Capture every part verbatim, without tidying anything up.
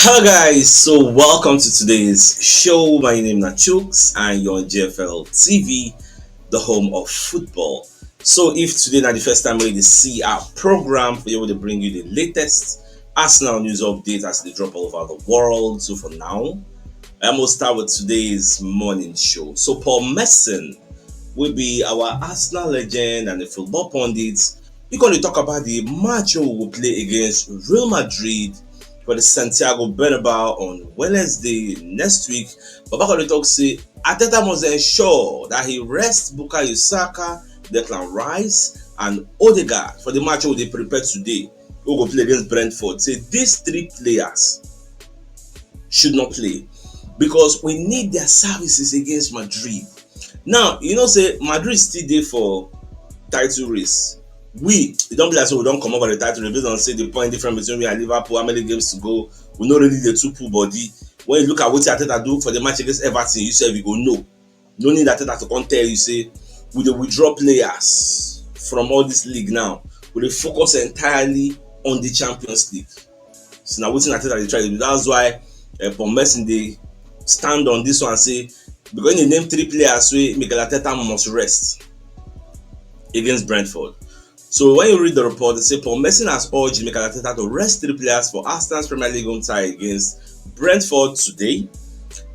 Hello guys, so welcome to today's show. My name is Nachooks and you're on G F L T V, the home of football. So if today na the first time wey you dey see our program, we will dey bring you the latest Arsenal news update as they drop all over the world. So for now, I'm gonna start with today's morning show. So Paul Merson will be our Arsenal legend and the football pundit. He gonna talk about the match we will play against Real Madrid for the Santiago Bernabeu on Wednesday next week. Baba gonna talk say Arteta must ensure that he rests Bukayo Saka, Declan Rice, and Odegaard for the match we dey prepare today. We go play against Brentford. Say these three players should not play because we need their services against Madrid. Now, you know say Madrid still dey for title race. We, e don be like say we don comot for the title race based on say the point difference between we and Liverpool, how many games to go. We no really dey too pull body. When you look at wetin Arteta do for the match against Everton, you sef you go know. No need Arteta to come tell you say we dey withdraw players from all this league now. We dey focus entirely on the Champions League. So na wetin Arteta dey try to do. That's why uh, Paul Merson dey stand on this one say because he name three players wey Mikel Arteta must rest against Brentford. So when you read the report, they say Paul Merson has urged Mikel Arteta to rest three players for Arsenal's Premier League home tie against Brentford today.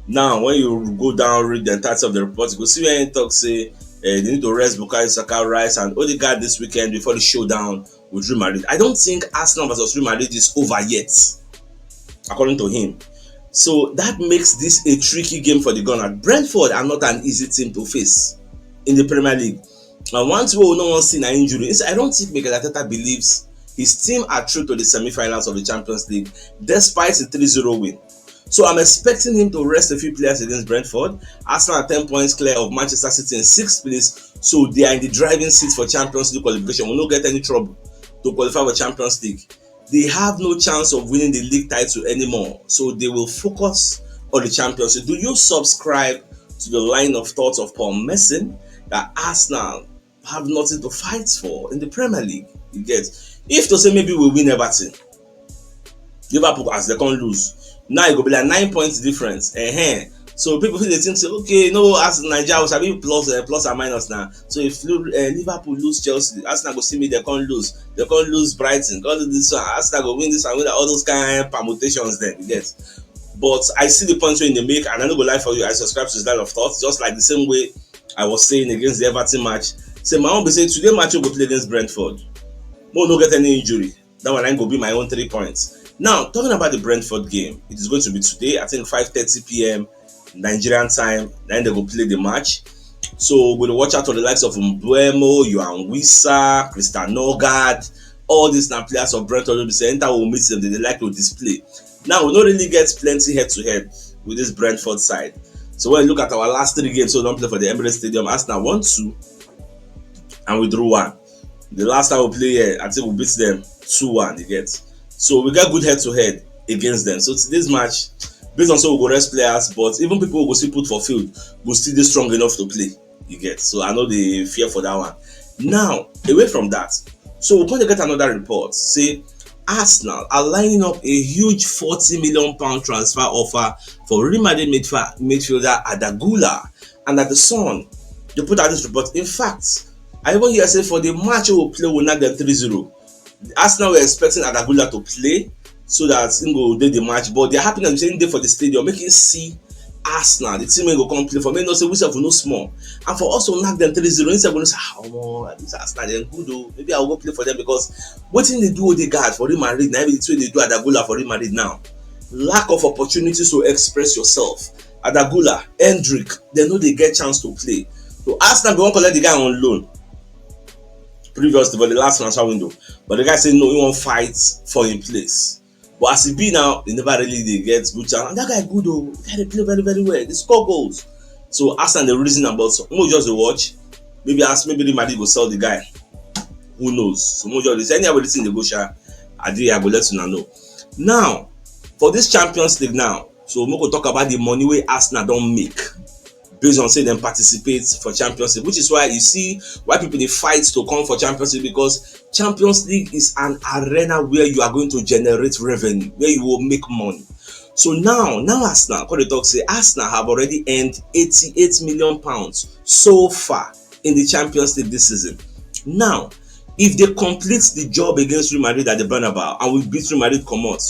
Now, when you go down, read the entirety of the report, you go see where he talk say uh, they need to rest Bukayo Saka, Rice, and Odegaard this weekend before the showdown with Real Madrid. I don't think Arsenal versus Real Madrid is over yet, according to him. So that makes this a tricky game for the Gunners. Brentford are not an easy team to face in the Premier League. And one thing we no wan see na injury. I don't think Mikel Arteta believes his team are through to the semi-finals of the Champions League despite the three zero win. So I'm expecting him to rest a few players against Brentford. Arsenal are ten points clear of Manchester City in sixth place, so they are in the driving seat for Champions League qualification. We no get any trouble to qualify for Champions League. They have no chance of winning the league title anymore, so they will focus on the Champions League. Do you subscribe to the line of thoughts of Paul Merson that Arsenal have nothing to fight for in the Premier League? You get, if to say maybe we win Everton, Liverpool as they can't lose. Now it go be like nine points difference. Uh-huh. So people feel they think say okay, no, as Nigeria will be plus uh, plus and minus now. So if uh, Liverpool lose Chelsea, Arsenal go see me they can't lose. They can't lose Brighton. Can't lose this one. Arsenal go win this one. Win all those kind of permutations. Then you get. But I see the points when they make, and I no go lie for you. I subscribe to this line of thoughts, just like the same way I was saying against the Everton match. Say my own be say today match we go play against Brentford. Mo no get any injury. That one I go be my own three points. Now talking about the Brentford game, it is going to be today. I think five thirty p.m. Nigerian time. Then they go play the match. So we go watch out for the likes of Mbeumo, Yoane Wissa, Christian Nørgaard. All these now players of Brentford will be say enter will meet them. They like to display. Now we don't really get plenty head to head with this Brentford side. So when you look at our last three games, so we don't play for the Emirates Stadium. Arsenal won two, and we drew one. The last time we play here, I think we beat them two one. You get, so we got good head to head against them. So today's match, based on so we go rest players, but even people who go still put for field, go still be strong enough to play. You get, so I know they fear for that one. Now away from that, so we're going to get another report. Say Arsenal are lining up a huge forty million pound transfer offer for Real Madrid midfielder Arda Güler, and that the Sun they put out this report. In fact, I even hear say for the match we play, we knock them three zero. Arsenal were expecting Arda Güler to play so that he go dey the match, but they're happy that saying dey for the stadium, make him see Arsenal, the team wey go come play for me. No say we sef no small, and for us to knock them three zero, he sef go say, ah, omo, this Arsenal dem good o. Maybe I will go play for them because wetin they do Odegaard for Real Madrid, now the two they do Arda Güler for Real Madrid now. Lack of opportunities to express yourself. Arda Güler, Endrick, they know they get chance to play. So Arsenal be one collect the guy on loan previously for the last transfer window, but the guy say no, he won't fight for him place. But as e be now, he never really dey get good chance. And that guy good o, the guy dey play very very well, dey score goals. So Arsenal dey reason about so mo just dey watch. Maybe as maybe Real Madrid go sell the guy. Who knows? So mo just dey say anyhow the thing dey go sha. I dey I go let una know. Now for this Champions League now, so mo go talk about the money wey Arsenal don make based on say dem participate for Champions League, which is why you see why people dey fight to come for Champions League, because Champions League is an arena where you are going to generate revenue, where you will make money. So now, now Arsenal come dey talk say Arsenal have already earned eighty-eight million pounds so far in the Champions League this season. Now, if they complete the job against Real Madrid at the Bernabeu and we beat Real Madrid comot,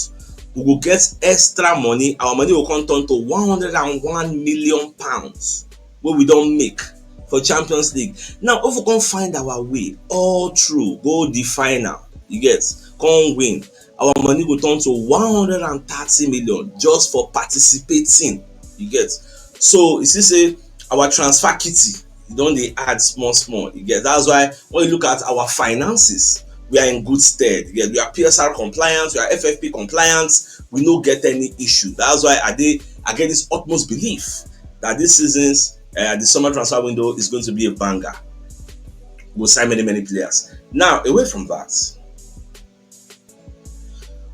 we go get extra money. Our money will come turn to one hundred and one million pounds wey we don make for Champions League. Now, if we come find our way all through, go the final, you get, come win, our money go turn to one hundred and thirty million just for participating, you get. So you see say our transfer kitty, e don dey add small small, you get. That's why when you look at our finances, we are in good stead, you get. We are P S R compliant, we are F F P compliant, we no get any issue. That's why I dey, I get this utmost belief that this season's, uh, the summer transfer window is going to be a banger. We'll sign many, many players. Now, away from that,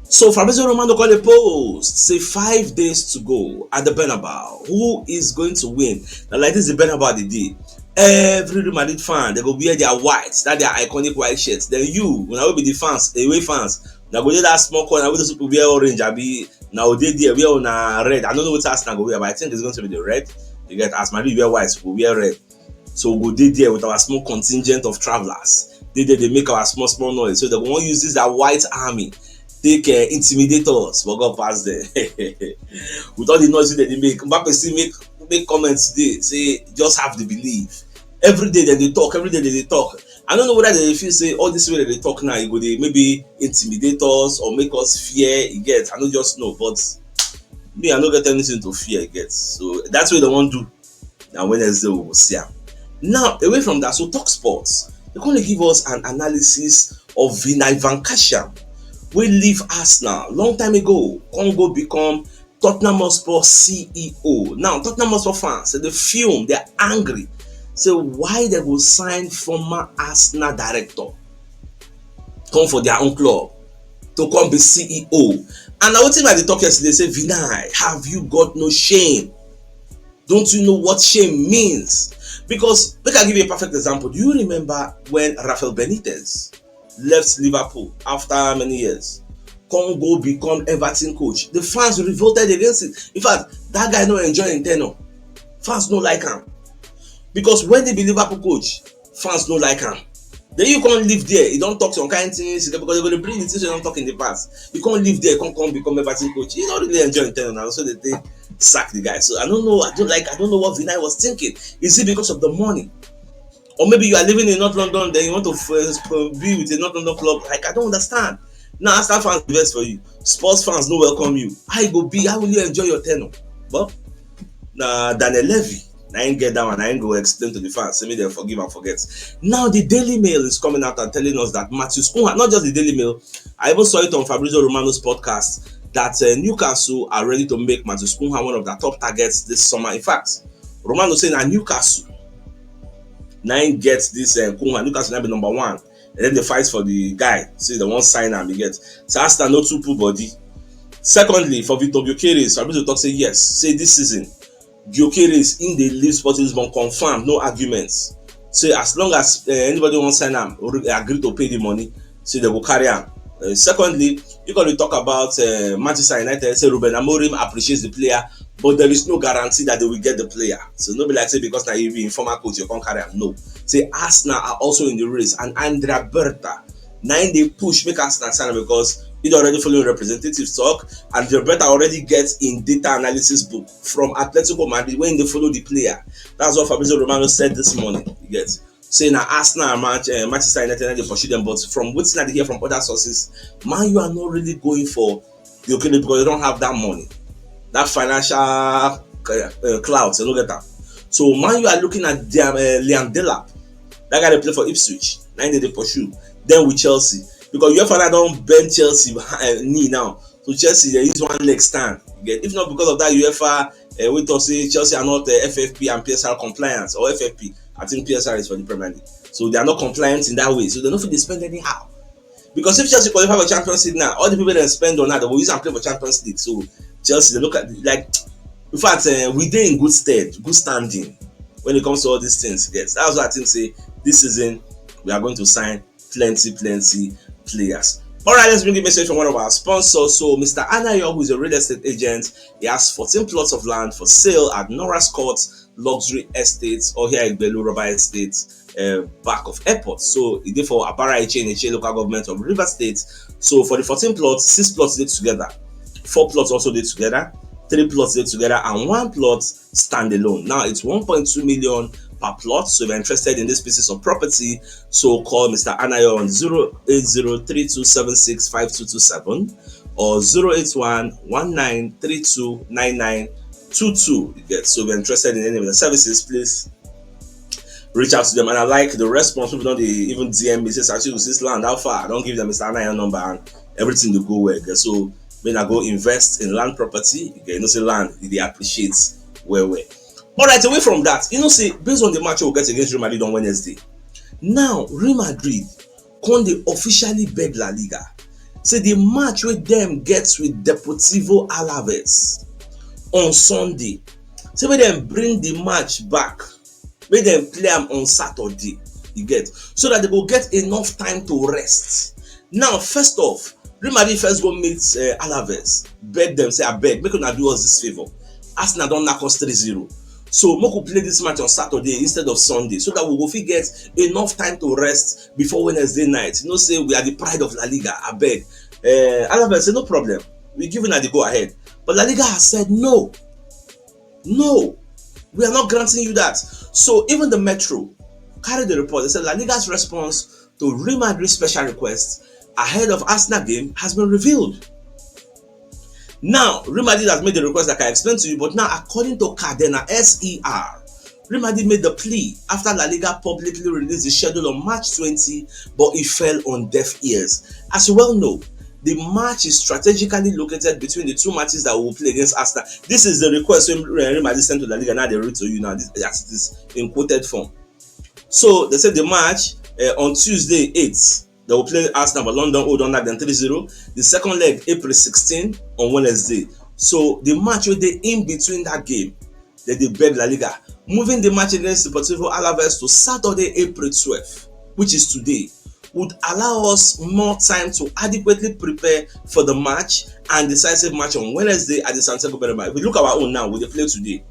so Fabrizio Romano come dey post say five days to go at the Bernabeu. Who is going to win? Na like this the Bernabeu dey dey. Every Real Madrid fan, they go wear their white, that their iconic white shirts. Then you, una wey be the fans, away fans, una go dey that small corner wey those people wear orange, abi una go dey there wear una red. I no know wetin Arsenal go wear, but I think it's going to be the red. You get, as Madrid wear white, we wear red. So we go dey there with our small contingent of travelers. Dey there, dey make our small small noise. So they go wan use this their white army take, uh, intimidate us. But God pass them. With all the noise wey dem dey make, Mbappe still make, make comments today, say just have the belief. Every day dem dey talk, every day dem dey talk. I no know whether dem dey feel say all this wey dem dey talk now, e go dey maybe intimidate us or make us fear, you get. I no just know, but me, I no get anything to fear, you get. So that's what dem wan do. Na Wednesday we go see am. Now, away from that, so Talk Sports, they come dey give us an analysis of Vinai Van Kasham, wey leave Arsenal long time ago, come go become Tottenham Hotspur C E O. Now, Tottenham Hotspur fans, they fume, they're angry. So why they go sign former Arsenal director come for their own club to come be C E O? And na wetin I dey talk yesterday, say, Vinai, have you got no shame? Don't you know what shame means? Because, make I give you a perfect example. Do you remember when Rafael Benitez left Liverpool after many years, come go become Everton coach? The fans revolted against it. In fact, that guy no enjoy him tenure. Fans no like am. Because when he be Liverpool coach, fans no like am. Then you come live there, you don talk some kind things, because they go dey bring the things you don talk in the past. You come live there, come, come become Everton coach. You don't really enjoy him tenure now, so they take sack the guy. So I don't know, I don't like, I don't know what Vinai was thinking. Is it because of the money? Or maybe you are living in North London, then you want to, uh, be with a North London club. Like, I don't understand. Now, Arsenal fans vex for you. Spurs fans no welcome you. How you go be? How will you enjoy your tenure? But na Daniel Levy, na him get that one, na him go explain to the fans, say make dem forgive and forget. Now, the Daily Mail is coming out and telling us that Matheus Cunha, not just the Daily Mail, I even saw it on Fabrizio Romano's podcast, that, uh, Newcastle are ready to make Matheus Cunha one of their top targets this summer. In fact, Romano say na Newcastle na him get this, uh, Cunha. Newcastle na be number one. And then they fight for the guy. Say they wan sign am, you get. So Arsenal no too put body. Secondly, for Victor Gyökeres, Fabrizio talk say yes. Say this season, Gyökeres in dey leave Sporting Lisbon, confirm, no arguments. Say as long as, uh, anybody wan sign am, re-, agree to pay the money, say they go carry am. Uh, secondly, you gonna talk about, uh, Manchester United. Say Ruben Amorim appreciates the player, but there is no guarantee that they will get the player. So no be like say because now you be former coach, you can't carry am. No. Say Arsenal are also in the race, and Andrea Berta na him dey push make Arsenal sign am, because he don already follow representatives talk, and Andrea Berta already get in data analysis book from Atletico Madrid when they follow the player. That's what Fabrizio Romano said this morning. You get, say na Arsenal and Manch-, uh, Manchester United na dey pursue them, but from wetin I dey hear from other sources, Man U are not really going for Gyökeres because they don't have that money, that financial, uh, uh, clout. They no get am. So Man U are looking at their, uh, Liam Delap. That guy dey play for Ipswich. Na him they dey pursue. Then with Chelsea, because UEFA don bend Chelsea, uh, knee now. So Chelsea, they use one leg stand. You get, if not because of that UEFA, uh, we talk say Chelsea are not, uh, F F P and P S R compliant, or F F P, I think P S R is for the Premier League. So they are not compliant in that way. So they no fit dey spend anyhow. Because if Chelsea qualify for Champions League now, all the people they spend on that, they will use and play for Champions League. So Chelsea, they look at, like, in fact, uh, we dey in good stead, good standing when it comes to all these things. Yes, that's why I think say this season we are going to sign plenty, plenty players. All right, let's bring a message from one of our sponsors. So, Mister Anayo, who is a real estate agent, he has fourteen plots of land for sale at Norris Court Luxury Estate, or here in Belu Rubber Estate, uh, back of airport. So, it is for Abara Eche in Eche local government of River State. So, for the fourteen plots, six plots did together, four plots also did together, three plots did together, and one plot standalone. Now it's one point two million per plot. So if you're interested in these pieces of property, so call Mister Anayo on zero eight zero three two seven six five two two seven or zero eight one one nine three two nine nine two two. You get, so if you're interested in any of the services, please reach out to them. And I like the response. People don't, they even D M me, say, "Actually, this land, how far?" I don't give them Mister Anayo number and everything to go well. So when I go invest in land property, you get, you know, say land, they appreciate well, well. All right, away from that, you know, say, based on the match we'll get against Real Madrid on Wednesday, now Real Madrid can they officially beg La Liga. Say the match with them gets with Deportivo Alaves on Sunday. Say, make them bring the match back, make them play them on Saturday. You get, so that they will get enough time to rest. Now, first off, Real Madrid first go meet uh, Alaves, beg them, say, "I beg, make una do us this favor. Arsenal don't knock us three zero. So make we play this match on Saturday instead of Sunday, so that we will fit get enough time to rest before Wednesday night. You know, say we are the pride of La Liga, I beg." Uh, Alaves say, "No problem. We give you the go ahead." But La Liga has said, "No, no, we are not granting you that." So even the Metro carried the report. They said La Liga's response to Real Madrid's special request ahead of Arsenal game has been revealed. Now, Real Madrid has made the request, like I explained to you, but now, according to Cadena S E R, Real Madrid made the plea after La Liga publicly released the schedule on March twenty, but it fell on deaf ears. As you well know, the match is strategically located between the two matches that will play against Arsenal. This is the request Real Madrid sent to La Liga. Now they read to you now, this, as it is in quoted form. So they said the match uh, on Tuesday eight, they will play Arsenal for London Old under them three zero. The second leg, April sixteen, on Wednesday. So the match will be in between that game, that they beg La Liga, moving the match against Deportivo Alaves to Saturday, April twelfth, which is today, would allow us more time to adequately prepare for the match and decisive match on Wednesday at the Santiago Bernabeu. If we look at our own now, we play today.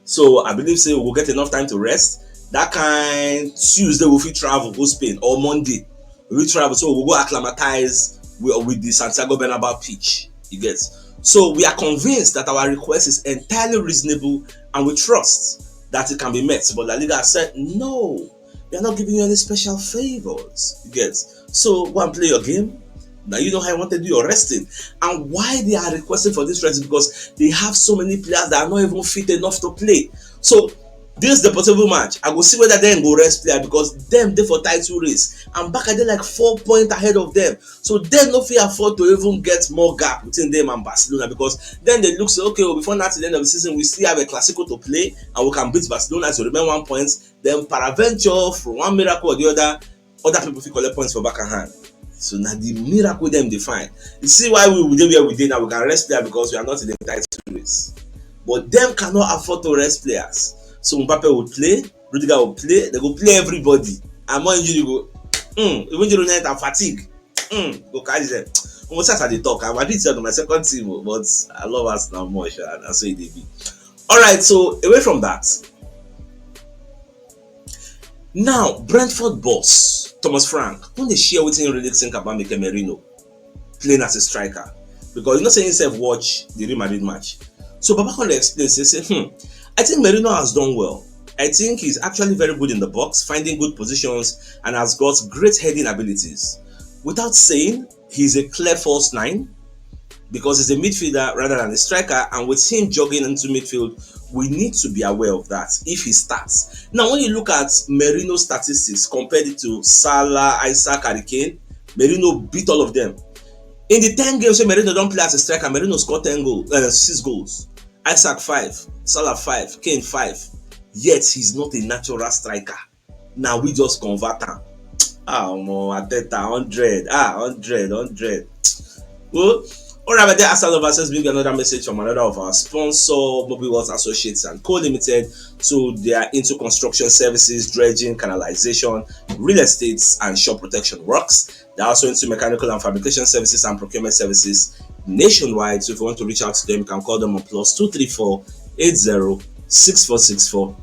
So I believe say we will get enough time to rest. That kind Tuesday we fit travel go Spain, or Monday we fit travel, so we go acclimatize with, with the Santiago Bernabeu pitch. You get? So we are convinced that our request is entirely reasonable and we trust that it can be met. But La Liga said, "No, we are not giving you any special favors." You get? So go and play your game. Now you know how I want to do your resting. And why they are requesting for this rest is because they have so many players that are not even fit enough to play. So this Deportivo match, I go see whether they go rest player, because them they for title race. And back at they like four points ahead of them. So they no fit afford to even get more gap between them and Barcelona, because then they look say, "Okay, well, before now to the end of the season, we still have a Clasico to play and we can beat Barcelona to remain one point." Then paraventure, from one miracle or the other, other people fit collect points for back and hand. So now the miracle them define. You see why we, we dey where we dey now, we can rest player because we are not in the title race. But them cannot afford to rest players. So Mbappe will play, Rudiger will play, they go play everybody. And more injury go, mm, even injury night and fatigue, mm, go carry them. Almost as I dey talk, I'm Madrid on my second team, oh, but I love Arsenal more, sha, and so it dey be. All right, so away from that, now Brentford boss Thomas Frank, when they share wetin he really think about Mikel Merino playing as a striker, because you know say himself watch the Real Madrid match. So Baba come dey explain, say, say, hmm, "I think Merino has done well. I think he's actually very good in the box, finding good positions, and has got great heading abilities. Without saying, he's a clear false nine because he's a midfielder rather than a striker, and with him jogging into midfield, we need to be aware of that if he starts." Now, when you look at Merino's statistics compared to Salah, Isak, Harry Kane, Merino beat all of them. In the ten games wey Merino don play as a striker, Merino score ten goals, uh, six goals. Isak five, Salah five, Kane five. Yet he's not a natural striker. Now we just convert am. Ah, omo, Arteta, hundred. Ah, hundred, hundred. Well, All right, my dear Arsenal lovers, let's bring another message from another of our sponsor, Mobile World Associates and Co Limited. So they are into construction services, dredging, canalization, real estates, and shore protection works. They're also into mechanical and fabrication services and procurement services nationwide. So if you want to reach out to them, you can call them on plus two three four eight zero six four six four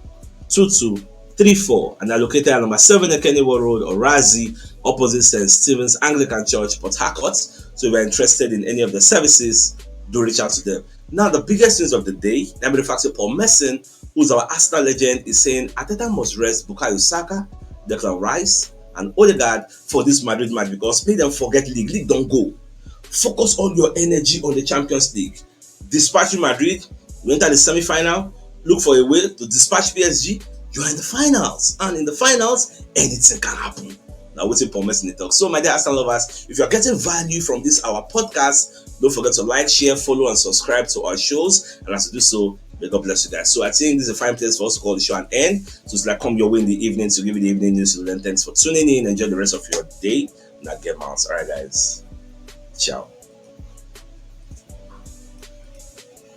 two two three four, and are located at number seven Ekeniwo Road, Orazi, opposite Saint Stephen's Anglican Church, Port Harcourt. So if you're interested in any of the services, do reach out to them. Now, the biggest news of the day, let me fact Paul Merson, who's our Arsenal legend, is saying Arteta must rest Bukayo Saka, Declan Rice, and Odegaard for this Madrid match because make them forget league. League don't go. Focus all your energy on the Champions League. Dispatch Real Madrid, you enter the semi-final, look for a way to dispatch P S G. You're in the finals, and in the finals, anything can happen. Now, waiting for Messi in the talk. So, my dear Arsenal lovers, if you're getting value from this our podcast, don't forget to like, share, follow, and subscribe to our shows. And as you do so, may God bless you guys. So I think this is a fine place for us to call the show an end. So it's like come your way in the evening to give you the evening news. So then thanks for tuning in. Enjoy the rest of your day. Now get mounts. All right, guys. Ciao.